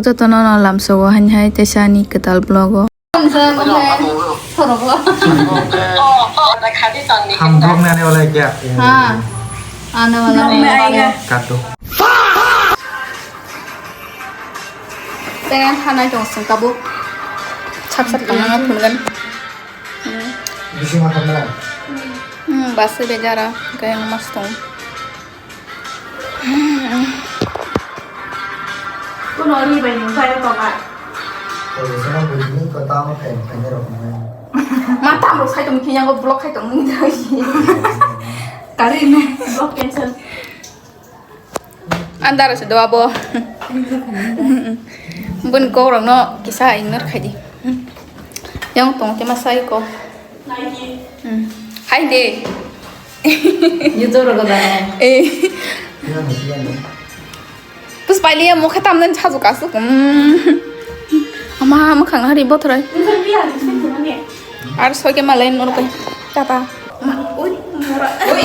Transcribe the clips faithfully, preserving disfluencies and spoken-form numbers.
Jotono no lamsogo haini hai teisa ani kwtal vlog o. Ham vlog nani wala kya? Ha. Ano wala. Kato. Tengan hanai tong sung kabu. Sap sap tong na phungan. Bisi ma tong na. Hmm, basi bejara kaya mas tong. Kuno ri bai nung bai tonga. Koi sana bui ni ko tamo pen pen ro ko. Ma tam ro sai tong ki yang ko block khai tong ni dai. Kari me block cancel. Andar se do abo. Bun ko rong no kisa ignore khai di. Yang tong te ma sai ko. Hmm. Hai de. Ni joro go da. Eh. Pus pailiya mokhe tamnen chajuk asuk. Hmm. Ama mukhang hari bothrai. Ar soike malai norbai. Tata. Ma, ui, mora. Ui.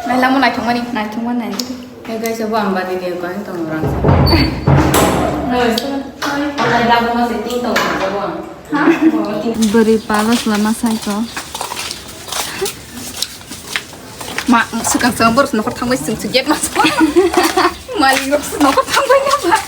Nailamo naithokmani, naithokmani naidi. Hey guys, abo ang bani ni ko ang tong rang. Oi. Oi. Alai dabo ma setting tong abo ang. Ha? Bwrwi palo swlama sai ko. Ma, swkang swkang borok nokar thangbai swng swng gate ma. Malik rok nokar thangbai na ba.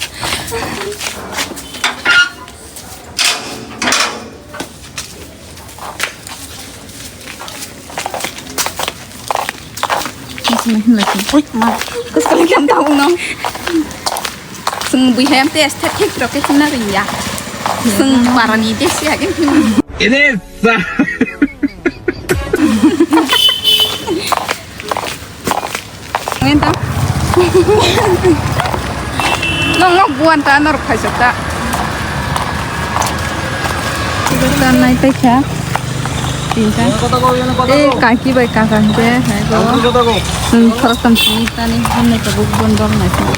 Ui, ma, kwchwng khe tau no. Chwng bui hai am tei aesthetic rok khe himna rwngya. Chwng parani desi agin him. Ini sa. Ngenta. Nong nok buan ta norok khaijak ta. Tiga ta nai tai kha. Tinta. Eh, kaki bai kaka hingke, hai go. Hmm, khoroktham sini tani hamnai tabuk bon dong nai sini.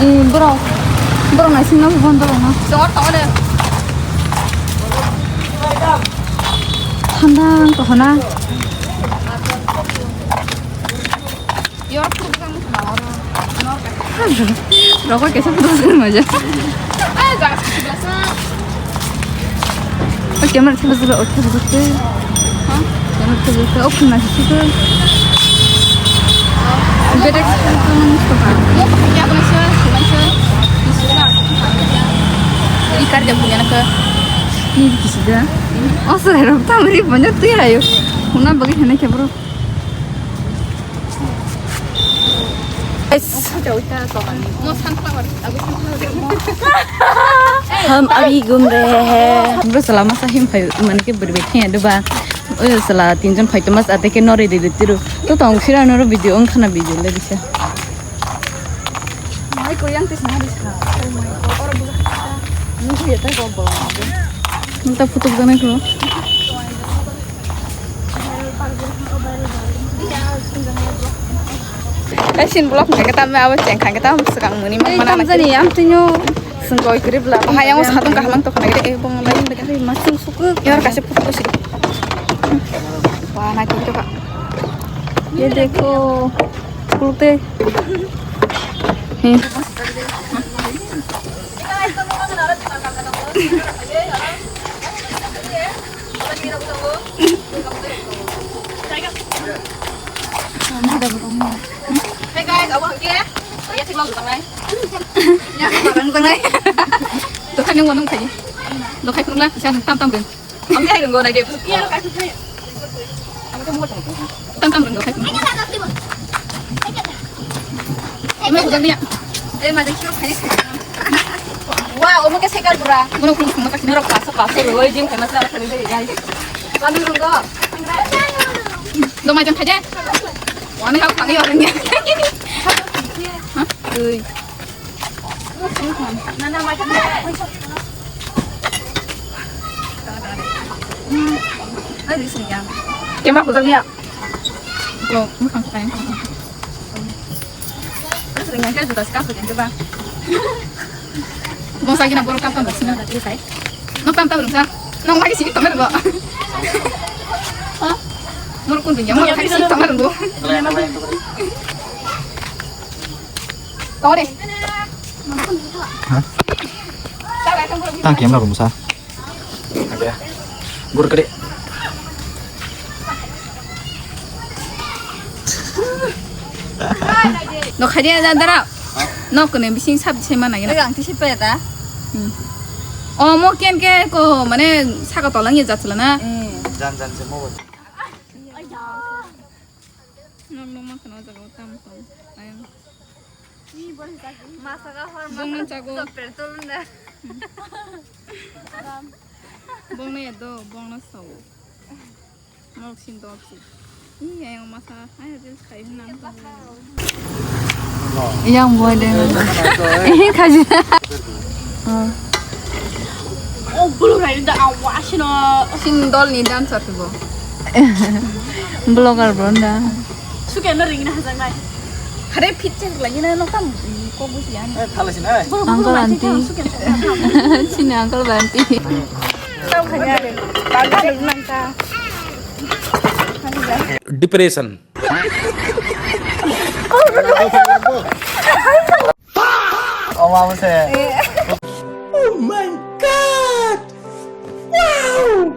Eh, borok, borok nai sini nang bon dong na. Sor tong de. Thanda to hona. Rokoi kaisa photo swnam maja. O camera thapa jora, o thapa jora. Camera thapa jora, o phone nasi siko. Bedek siko. Ikar jam punya nak. Ni kisi da. O sir, tamri banyak tu ya yo. Huna bagi hene ke bro. Ham abi gum re he. Bro sala masa him phai mane ke beri beri thaya duba. Oyo sala tinjon phai tomas ate ke nore de de tiru. To tong khira noro video ong khana video le bisa. Mai ko yang tis na bisa. Oh my God. Ora buka. Nunggu ya tai ko bolong. Nta photo jana ko. Kaisa vlog hwnkha khe tamo abo cheng kha khe tamo swkang muni ma. Ei, mana tam jani, am tino. Swngkoi kwrwi bwla. Hayang o satung kaham ang tokna khe, eh, bong lai. Masing suku. Yor kaisa photo sidi. Wah, naithok tokha. Ye dekho. Kulte. He. Hey guys, abo hangke. Ya, sih mau tangai. Ya, orang tangai. Tuh kan yang ngomong tadi. Lo kayak kurang lah, saya tam tam deh. Ang kaya nung go na ge. Tam tam rung go khai. Imo ko jang dia. Eh, ma jang kiro khai. Wah, omo ke sekar pura. Mono kun kuma kasi norok paso paso roi jim khai masla khai dei guys. Kami rung go. Do ma jang khai je. Wani hau khai orang ya. Hah? Ui. Kema kujak ya. Lo, mukang kai. Sering aja juga sekarang kerja coba. Mau saya kena borok kapan sih? Nang tam tam sa. Nang lagi sih temen lo. Hah? Nurkun dunia, nang lagi sih temen lo. Tang camera room sa. Guru kede. No khadia da dara. No kone bising sab se mana gina. Ang tisi pa da. Hmm. O mo ken ke ko mane saka tolang ye jat sala na. Jan jan se mo. Nok nok ma khana jaga tam tam. Ayang. Masaka hor Bongno masaka chago. Chopper tulunda. Bongno ya do, bongno sao. Nok sin dok si. Ih, ayang masa, ay reels khai nang. Yang boy de. Eh, kaji. Oh. Oh, bulu rai da awa sino. Sin dol ni dancer tu bo. Vlogger bo nda. Suke no ring na hajang nai. Hare fit check lagi na no kam ko busi ani. Eh, thala sina. Uncle auntie. Sini uncle auntie. Tau khanya re. Baga ring nang ta. Depression. Oh, wow, se. Oh my God! Wow!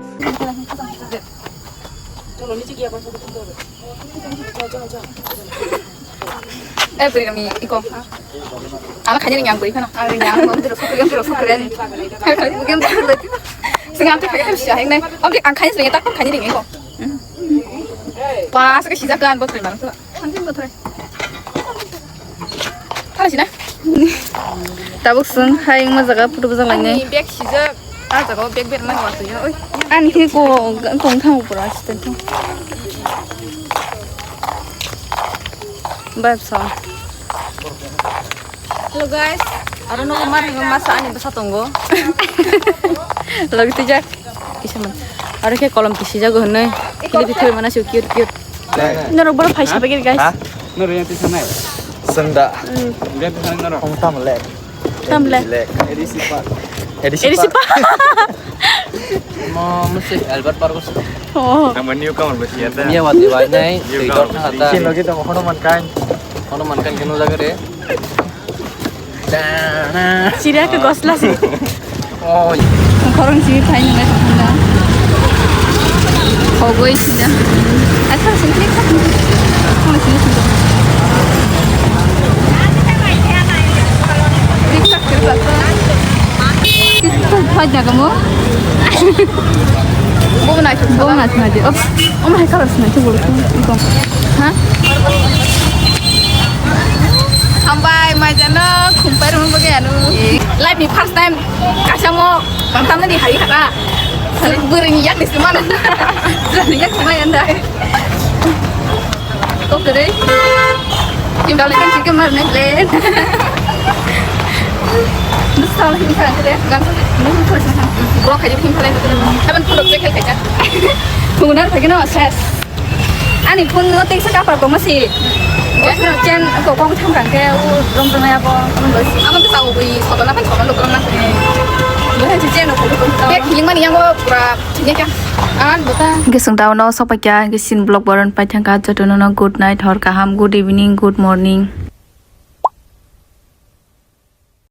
Eh, beri kami iko. Ang kanya yang beri kana. Ang yang mau terus, yang terus, yang terus. Sing ang tak kanya siya, yang nai. Oke, ang kanya siya tak kanya iko. Pas ke sijak kan botol nang. Hanjin botol. Thala sina. Tabuk sung hai ma jaga photo bujak lainai. Ani bag sijak. Ah, jaga bag ber ma wa tuya. Oi. Ani ke ko kong thang pura sitan thang. Bye so. Hello guys. Aro no mar masa ani basa tongo. Lagi tijak. Kisa man. Aro khe kolom kisi jago hwnwi. Kili bithoi mana su cute cute. Norok boro phaisa bagir guys. Ha? Norok yang tisa nai. Sengda. Yang tisa nai norok. Hong tam le. Tam le. Edisi pa. Edisi pa. Mo musik Albert Park. Oh. Ang new comer besi ya. Iya wati wai nai. Tui dor thang ata. Sini lagi tong hono man kain. Hono man kain kenu jaga re. Chiriya ke gosla si. Oi. Khorang si phai nang thang da. Khogoi si da. Asa sini klik tak. Khorang si si. Klik tak klik tak. Phai jaga mo. Bo na. Bo na. Oh my God, sini tu bolu. Ha? Hambai, mai jano, khumpai rung bagi anu. Life ni first time, kasamo, bangtam ni hari kata. Bering yak di seman. Bering yak seman anda. Kok kere? Kim dal kan chicken mar ne le. Nusal hin kan kere, gan nusal hin kan. Bro, kaji hin kan. Haban pulok check kai ka. Tunar lagi no ses. Ani phone no teisa kapar tongma si. Chen ko kong thang kang ke u rom tong ya bo rom lo si. Amo to sao bui soto na kan soto lo tong na. Bo he chen ko ko. Bek hiling mani yang bo pura thik ya. An bota. Gesung tao no sopa kya gesin vlog boron pai thang ka joto no good night hor kaham good evening good morning.